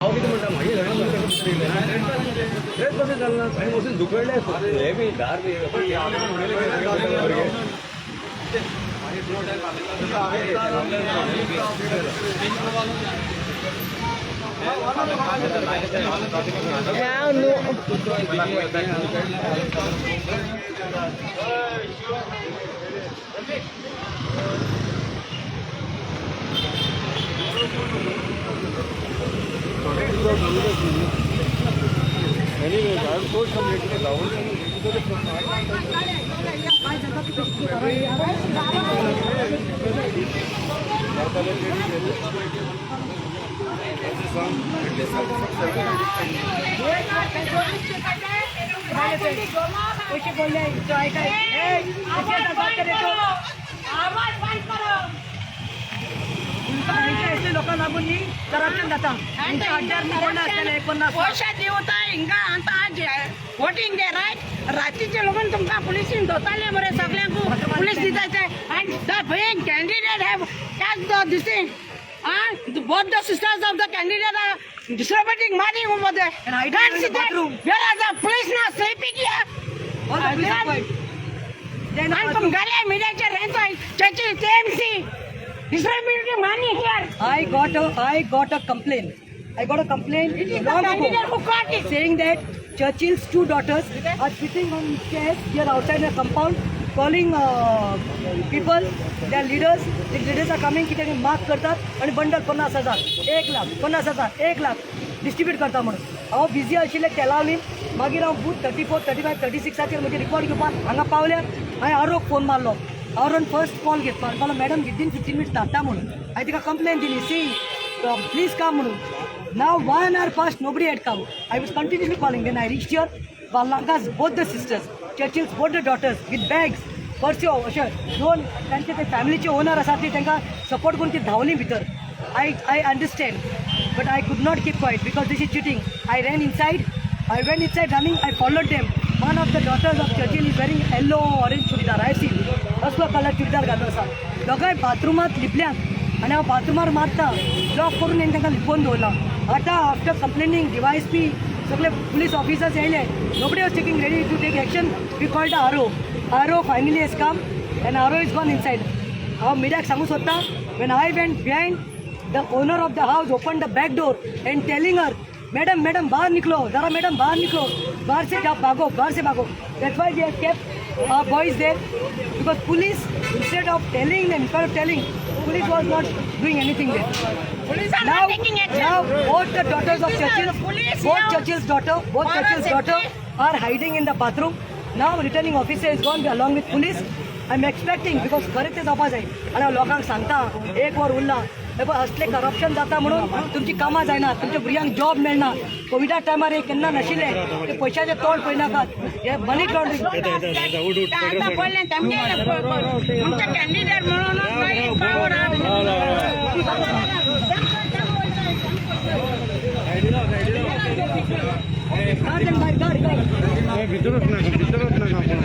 हांव कितें म्हणटा, म्हाजे घरान तेच कशें जालें ना, थंय वचून दुखडले हे बी दार बी. Anyway, I am so पैसे बोलले तो ऐका. आवाज बंद करो. ऐसे लोकांक लागून न्ही करप्शन जाता. आमच्या अड्ड्यार कोण आसतले 50. पयशे दिवता हिंगा. आतां आज वोटिंग डे, रायट? रातीचे लोगून तुमकां पुलिसीन धरताले मरे. सगळ्यांक पुलीस दिता ते. आनी the being candidate have catch the this thing. Ah, both the sisters of the candidate are distributing money over there. And hiding Can't in the see that. Bathroom. Where are the police now sleeping here? All the police are quiet. Then आणि तुमकाले मीडियाचे range त्याची TMC distributing money here. I got a complaint. I got a complaint It is the long candidate ago who caught it. Saying that Churchill's two daughters are sitting on chairs here outside the compound, calling people, their leaders. The leaders are coming की त्यांनी mark करतात आणि bundle 50,000, 1 lakh, 50,000, 1 lakh distribute करता म्हणून. हांव busy आशिल्लें तेलावलीन. मागीर हांव बूथ 34, 35, 36आचेर म्हजे रिकॉर्ड घेवपाक हांगा पावल्यार हांवें आरोक फोन मारलो. आरोन फर्स्ट कॉल घेतलो आनी म्हणलो, मॅडम, विदीन 15 मिनिट्स धाडटा म्हणून. हांवें तिका कंप्लेन दिली, सी प्लीज काम म्हणून. Now one hour past, nobody had come. I was continuously calling. Then I reached here. Lankas, both the sisters, Churchill's both the daughters with bags, पर्स्यो अशे दोन तांचे ते फॅमिलीचे ओनर आसा, ती तांकां सपोर्ट करून ती धांवली भितर. I understand, but I could not keep quiet because this is cheating. I ran inside. I went inside running. I followed them. One of the daughters of Churchill is wearing yellow orange churidar. I seen असलो colour churidar घातलो आसा. दोगांय बाथरुमांत लिपल्यांत आनी हांव बाथरुमार मारता, lock करून हांवें तांकां लिपोवन दवरलां. आतां आफ्टर कंप्लेनींग डीवायएसपी, सगळे पुलीस ऑफिसर्स येयले. Nobody was taking ready to take action. We called the RO. RO finally has come and RO is gone inside. हांव मिडियाक सांगू सोदता, when I went behind, the owner of the house open the back door and telling her, "Madam, madam, बाहर निकलो जरा, madam, बाहर निकलो, बाहर से जाओ, भागो, बाहर से भागो." That's why we have kept our boys there, because police, instead of telling them, instead of telling, police was not doing anything there. Police are Now, not taking action. Now both the daughters of This is the Churchill, police both now. Churchill's daughter, both Moral Churchill's daughter safety. Are hiding in the bathroom. Now returning officer is gone along with police. I'm expecting, because खरें तें जावपा जाय. आनी हांव लोकांक सांगता, एक वर उरला हे पळय, असले करप्शन जाता म्हणून तुमची कामां जायना, तुमच्या भुरग्यांक जॉब मेळना. कोविडा टायमार हे केन्ना नाशिल्लें. ते पयशाचें तोंड पळयनाकात, हे मनी लॉन्ड्रिंग. आता बोलले तुमचे तुमचे कॅन्डिडेट म्हणून पावर. भितरच नाका, भितरच नाका.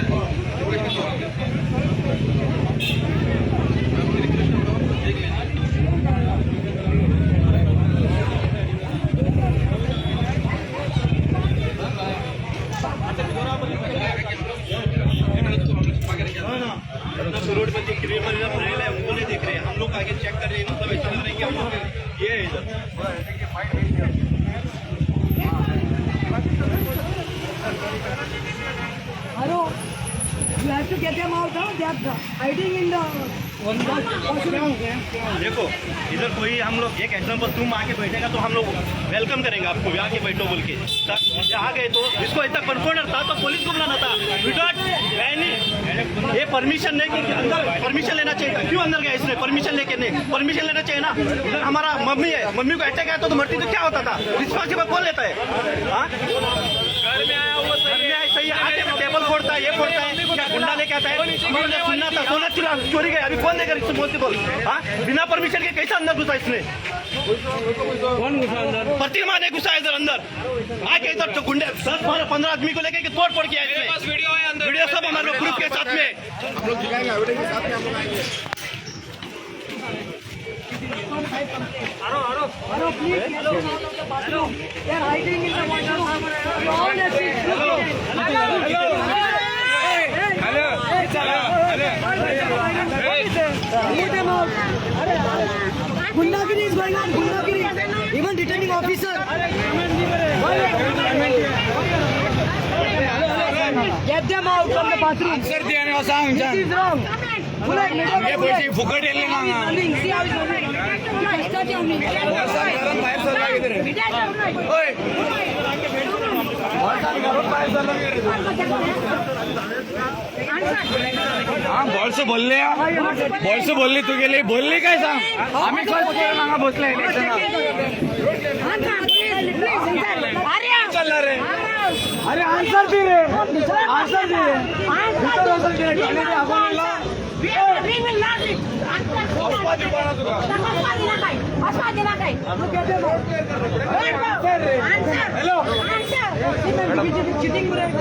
रोड पर जो क्लियर फैल है, उनको नहीं देख रहे हैं. हम लोग आगे चेक कर रहे हैं. मतलब ऐसा लग रहा है कि हम लोग ये है इधर. Hello, you have to get them out, huh? They are hiding in the देखो, इधर कोई हम लोग एक एग्जाम्पल, तुम आके बैठेगा तो हम लोग welcome करेंगे आपको, आके बैठो बोल के. आ गए तो इसको इतना कंफर्टर था तो पुलिस को बुलाना था. विदाउट एनी ये परमिशन नहीं कि अंदर परमिशन लेना चाहिए था. क्यों अंदर गया इसने परमिशन लेके? नहीं, परमिशन लेना चाहिए ना. इधर हमारा मम्मी है, मम्मी को अटैक आया तो मरती तो क्या होता था? रिस्पॉन्सिबल कौन लेता है? हाँ, घर में आया हुआ, घर में आया, सही है. आके टेबल फोड़ता है, ये फोड़ता है, क्या गुंडा लेके आता है. हमने सुनना था, सोना चुरा चोरी गया. अभी कौन देगा रिस्पॉन्सिबल? हाँ, बिना परमिशन के कैसा अंदर घुसा इसने? कौन घुसा अंदर? प्रतिमा ने घुसा इधर अंदर आके. इधर तो गुंडे 10, 12, 15 आदमी को लेके तोड़ फोड़ किया इसने. वीडियो है अंदर. वीडियो सब हमारे ग्रुप के साथ में. हम लोग दिखाएंगे, एविडेंस के साथ में हम लोग आएंगे. File complaint. Hello, please get them out of the bathroom. They are hiding in the washroom. We all have seen. Hello. Remove them out. Gundagiri is going on. Gundagiri. Even returning officer. Get them out from the bathroom. This is wrong. Bullet, आमगे पयशे फुकट येयले ना हांगा. Running. See how he's running. कष्टाचे आमी. वर्सान घरान भायर सरला कितें रे? ओय, वर्सान घरान भायर सरला कितें रे तूं? हा, बोल्स भरले बोल्स भरली तुगेली, भरली काय सांग. आमी खर्च करून हांगा बसले इलेक्शनाक. चल्ला रे? अरे, आन्सर दी रे, आन्सर दी रे. भितर वचून कितें टॉयलेटी आपोवन येयला? वचपा दिवपाना तुका. Get them out. Hello. BJP cheating bullet.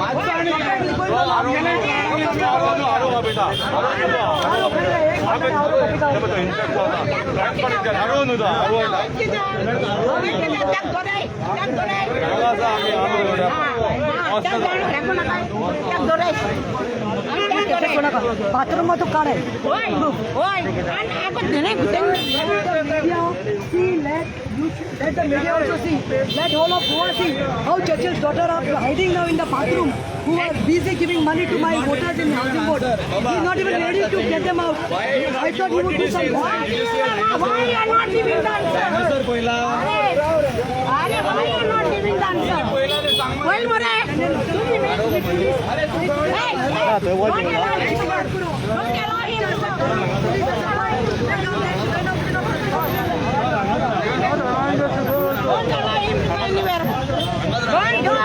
Bathroom तो काढ आहे. Media see, let you, let the media also see, let whole of Goa see how Churchill's daughter are hiding now in the bathroom, who are busy giving money to my voters in housing board. He is not even ready to get them out. I thought he would do some. Why you are not giving the answer? अरे, why you are not giving the answer? होईल मरे तुम्ही. Hey, hey, don't allow him to go. Don't allow him to go. Don't allow him to go anywhere. Don't allow him to go anywhere.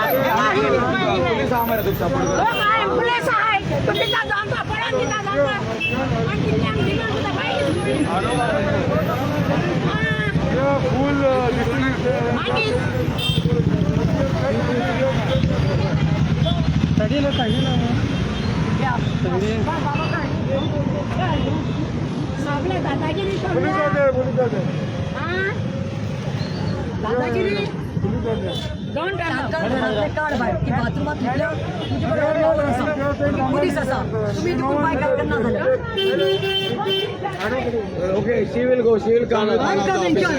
हो काय police आहे, तुम्ही जा जाता पळून दिता जाता आणि कितल्यांक दिना सुद्दां. बाय. फूल. मागीर सगळे दादागिरी, सगळे दादागिरी. Don't allow. घरातले काढ बाहेर की बाथरूमात लिपल्यावर तुझे बरोबर लॉ आसा, पुलीस आसा, तुम्ही तिकून काय काय करना जाल्यार. Okay, she will go, she will come. I'm coming, चल.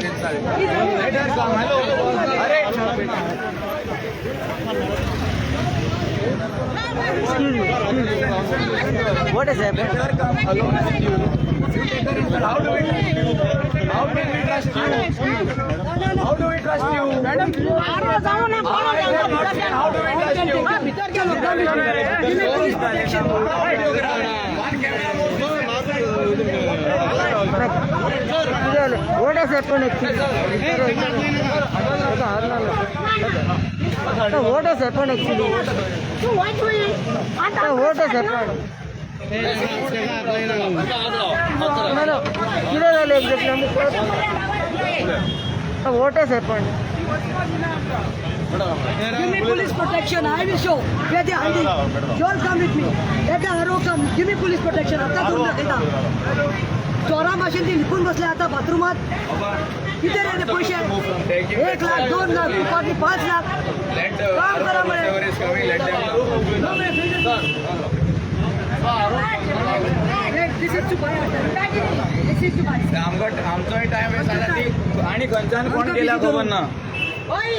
Let her come. Hello. अरे. What is happening? Let her come alone with you. You take her inside. How do we trust you? How can we trust you? How do we trust you? Madam, RO जाऊ ना कोण. I have not seen. How do we trust you? भितर गेलो. Give me police protection. One camera more. What has happened actually? What has happened actually? तू वच आता. What has happened? No, कितें जालें exactly? What has happened? Give me police protection. I will show where they are hiding. You all come with me. Let the RO come. Give me police protection. आता करून दाखयता. चोरा भाशेन ती लिपून बसले आता बाथरूमात. किती रे ते पैसे? 1 लाख, 2 लाख, बाकी 5 लाख. काम करा मरे. Is coming. Let them go. This is too bad. This is too bad. आमकां आमचोय टायम वेस्ट जाला ती आनी खंयच्यान कोण गेला खबर ना. ओय.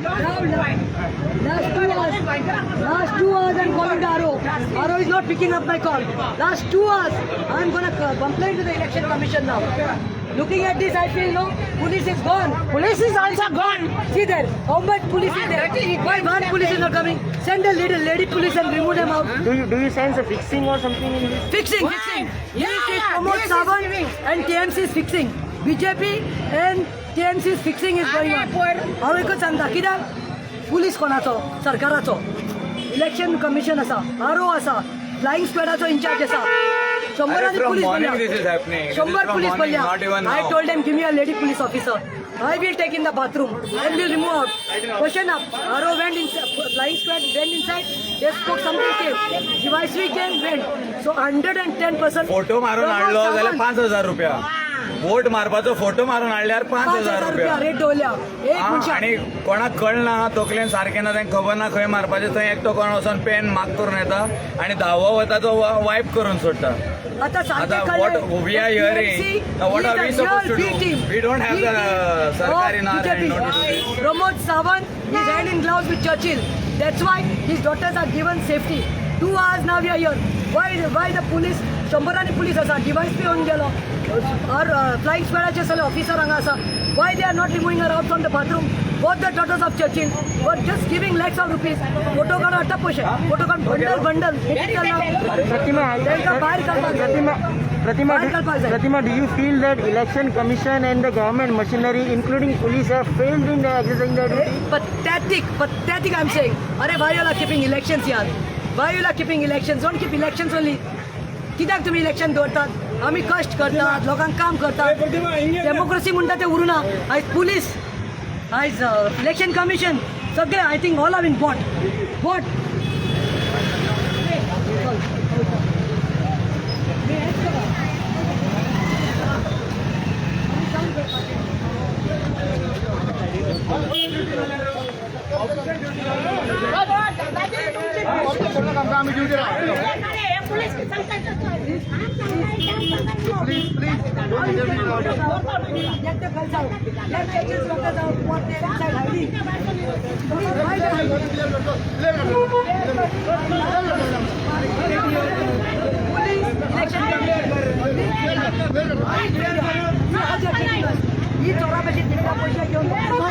Now, last 2 hours, last 2 hours I'm calling the RO. RO is not picking up my call. Last 2 hours, I'm gonna complain to the election commission now. Looking at this, I feel no, police is gone. Police is also gone. See there, how much police is there? Why one police is not coming? Send a little lady police and remove them out. Do you sense a fixing or something in this? Fixing, Why? Fixing. Yeah, This is yeah, Pramod this is Sawant fixing. And TMC is fixing. BJP and TMC is fixing is going अरे on. पोर. हांव एकूच सांगता, कित्याक police कोणाचो? सरकाराचो. Election commission आसा, R O आसा, फ्लायिंग स्क्वॅडाचो इन्चार्ज आसा. शंभरांनी from police morning भरल्या. this is happening. This is 100 from police morning, भरल्या. not even I now. Told them, give me a lady police officer. I will take in the bathroom and will remove out. Question up. RO went inside, flying squad went inside. They spoke something came. DYSP came, went. So 110%. Photo मारून हाडलो जाल्यार 5,000 रुपया. Vote मारपाचो photo मारून हाडल्यार 5,000 5,000 रुपया. रुपया rate दवरल्या एक हा, मनशाक. आणि कोणाक कळना, तकलेन सारकें ना, तांकां खबर ना खंय मारपाचें. थंय एकटो कोण वचोन पेन मार्क करून येता आणि धावो वता तो वायप करून सोडटा. आता सारकें आता what कळ्ळें. we are hearing, now what are we supposed to do? We don't have the sarkar in our hand, not to do this. Pramod Sawant is hand in gloves with Churchill. That's why his daughters are given safety. 2 hours now we are here. Why the police? शंबरांनी police आसा, device बी येवन गेलो, और flying स्क्वॉडाचे सगळे officer हांगा आसा. Why they are not removing her out from the bathroom? Both the daughters of Churchill were just giving lakhs of rupees. Photo काडून हाडटा पयशे, photo काडून बंडल बंडल Pratima, तांकां भायर काडपाक जाय. Pratima, Pratima, बाहेर काडपाक जाय. Pratima, do you feel that election commission and the government machinery, including police, have failed in exercising their duty? Pathetic, pathetic, I'm saying. अरे, why you all are keeping elections यार? Why you all are keeping elections? Don't keep elections only. कित्याक तुम्ही election दवरतात? आमी कश्ट करतात, लोकांक काम करतात. डेमोक्रेसी म्हणटा ते उरुना. आयज पुलीस, आयज इलेक्शन कमिशन, सगळे I think all are in bought bought. Police Please, please, don't intervene now. Let the girls out. Let Churchill's daughters out. What they are inside hiding. Please, why they are hiding? Police, election ही चोरा भाशेन दिता पयशे घेवन.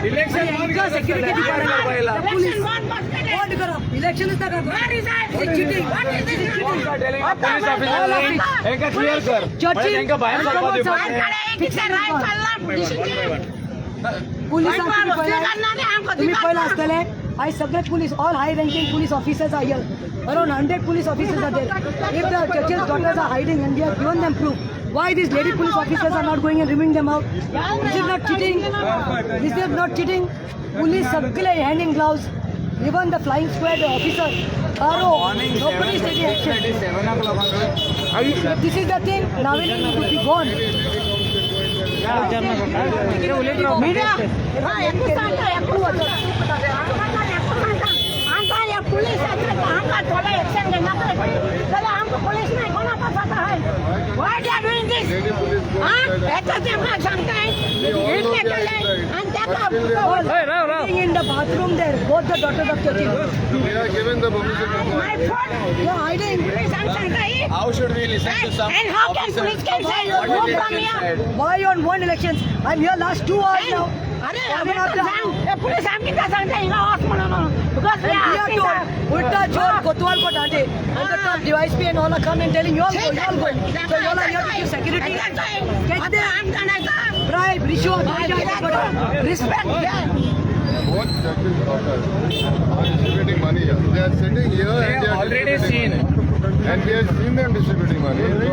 Election बंद कर. Security election बंद बंद करप, इलेक्शनच नाका. Cheating. Police officer, हेंका क्लियर कर. चर्चिल हेंका भायर सरपा दिवपाचें. पुलिसांक तुम्ही पळयला आसतले, आयज सगळे police, all high ranking police officers are here. Around 100 police officers are there. If the Churchill's daughters are hiding and we have given them proof, why these lady police officers are not going and removing them out? Is it not cheating? Is it not cheating? Police सगळे hand in gloves, even the flying squad officer, RO, nobody is taking action. 7 o'clock. This is the thing, Navelim would be gone. Media police आमकां थोडे action घेवना जाल्यार आमकां police नाही कोणाक जाता है. Why they are doing this? हा, हेच आमकां सांगताय इतलें केलें आनी ताका All in the bathroom there, both the daughters of Churchill. We are given the permission to go. My phone. They are hiding. Police आमकां सांगताय. How should we listen to some And how can officer? Police can say What go will they from here? said? Why on one elections? I'm here last 2 hours now. अरे, सांग हे police आमकां कितें सांगता हिंगा वच म्हणून because And we are told, उल्टा चोर कोतवाल को डांटे. And the top DYSP and all are come and telling you all go, you all go. So you all are here to give security. Get them. Bribe, rishwat, Respect. Both Churchill's daughters are distributing money here. They are sitting here They and they have are already distributing seen. money. And we have seen them distributing money. So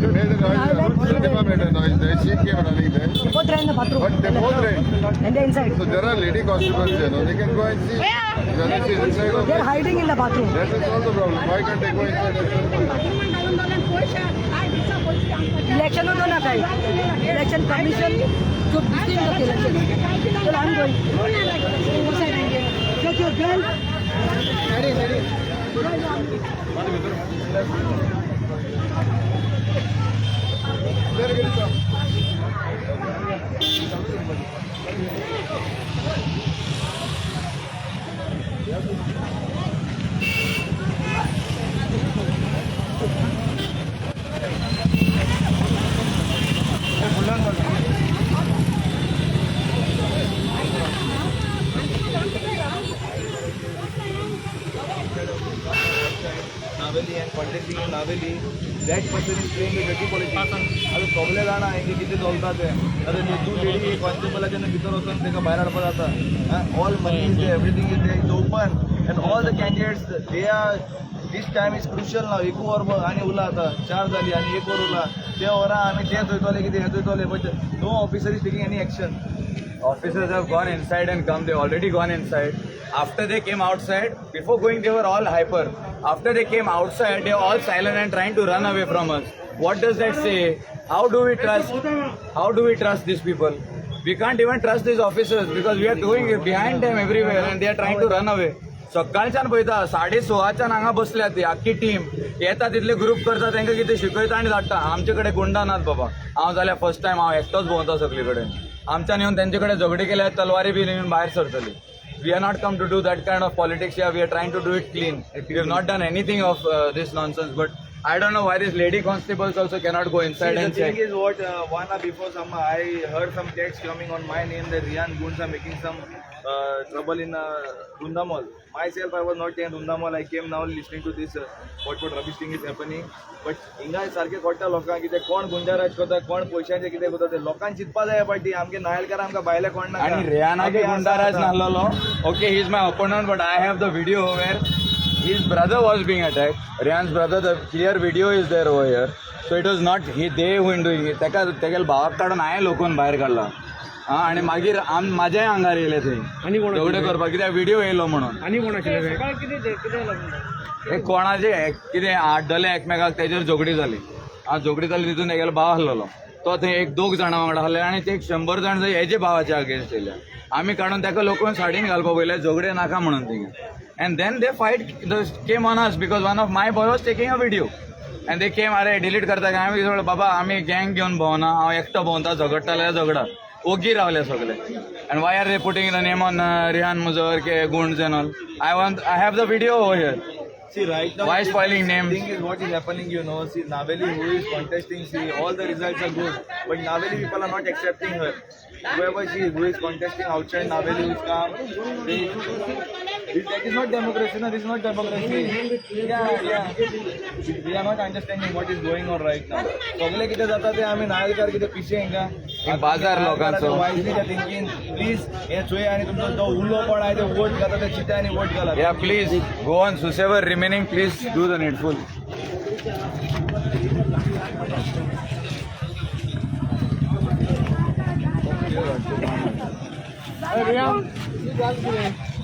they made a noise. Pratima made a noise there. She came running there. Both ran in the bathroom. But they both ran. And they're inside. So there are lady constables here. No? They can go and see. Whether she is inside or They're not. Hiding in the bathroom. That will solve the problem. Why can't they go inside and solve the problem? Election होतो ना काही election commission to begin the election. So I'm going. Take your girl. Navelim and contacting in Navelim, that person is playing the dirty politics. आतां सगळे जाणा हें की कितें चलता तें. आतां तूं लेडी कॉन्स्टेबलाच्या भितर वचून ताका भायर हाडपा जाता. All money is there, everything is there, is open, and all the candidates, they are This time is crucial now. एकू वर आनी उरला आतां, चार जाली आनी एक वर उरला. ते वरां आमी तेच वयतले, कितें हें वयतले, but no officer is taking any action. Officers have gone inside and come. They already gone inside. After they came outside, before going they were all hyper. After they came outside, they were all silent and trying to run away from us. What does that say? How do we trust? How do we trust these people? We can't even trust these officers because we are doing it behind them everywhere and they are trying to run away. सकाळच्यान पळयता, 6:30च्यान हांगा बसल्या ती आख्खी team. येता, तितले group करता, तांकां कितें शिकयता आनी धाडटा. आमचे कडेन गुंडा नात बाबा. हांव जाल्यार फर्स्ट टायम हांव एकटोच भोंवता सगळे कडेन. आमच्यान येवन तेंचे कडेन झगडी केल्यार तलवारी बी येवन भायर सरतली. We are not come to do that kind of politics. We are trying to do it clean. We have not done anything of this nonsense, but I don't know why this lady constables also cannot go inside See, the and thing check. Is what, 1 hour before some I heard some text coming on my name that Riyan Goons are making some trouble in Runda Mall. Myself, I was not in Runda Mall. I came now listening to this what rubbish thing is happening. But हिंगा सारखे कळटा लोकांक कितें, कोण गुंडाराज करता, कोण पयशांचे कितें करता ते लोकांक चिंतपा जाय. पाटी आमगे नायलकार, आमकां भायले कोण नाका. आणि रेहानाके आमी आसा गुंडाराज आतां. नाहलेलो. Okay, he is my opponent, but I have the video where his brother was being attacked. Rehan's brother, the clear video is there over here. So it was not he, they who in doing it. ताका तेगेले भावाक काडून हांवें लोकून भायर काडला. हा, आणि मागीर आम म्हाज्याय आंगार येयले थंय आनी कोण? झगडे करपाक, कित्याक व्हिडिओ येयलो म्हणून. आनी कोण आशिल्ले? हे कोणाचे हे कितें आड्डले एकमेकाक, तेजेर झगडी जाली. हा, झगडी जाली, तितून तेगेलो भाव आहलेलो, तो थंय एक दोग जाणां वांगडा आहले आनी ते एक 100 जाण थंय हेजे भावाच्या अगेन्स्ट येयले. आमी काडून ताका लोकून साडीन घालपाक पळयलें, झगडे नाका म्हणून थिंगा. And then they fight came on us because one of my boy was taking a video and they came, अरे डिलीट करता काय? आमी म्हणलें, बाबा, आमी गँग घेवन भोंवना, हांव एकटो भोंवता. झगडटा जाल्यार झगडा. ओगी रावले सगळे. And why are they putting the name on Rihan Muzar K goons and all? I want I have the video over here. See, right now, Why spoiling names? Thing is what is happening, See, Naveli who is contesting, see, all the results are good, but Naveli people are not accepting her. Whoever she is, who is contesting outside Naveli, who is come, that is not democracy. No, this is not democracy. Yeah. We are not understanding what is going on right now. सगळे कितें जाता ते आमी नायलकार कितें पिशे हिंगा. बाजार लोकांचो. वायजली त्या थिंकींग, प्लीज हे चोय आनी तुमचो जो उलो कोण आहे ते वोट घाला, ते चिंता आनी वोट घाला. Yeah, please go on. Whosoever remaining, please do the needful.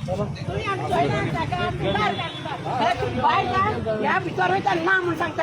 तुमी आमी चोयना ताका, भायर ह्या भितर वयता ना म्हूण सांगता.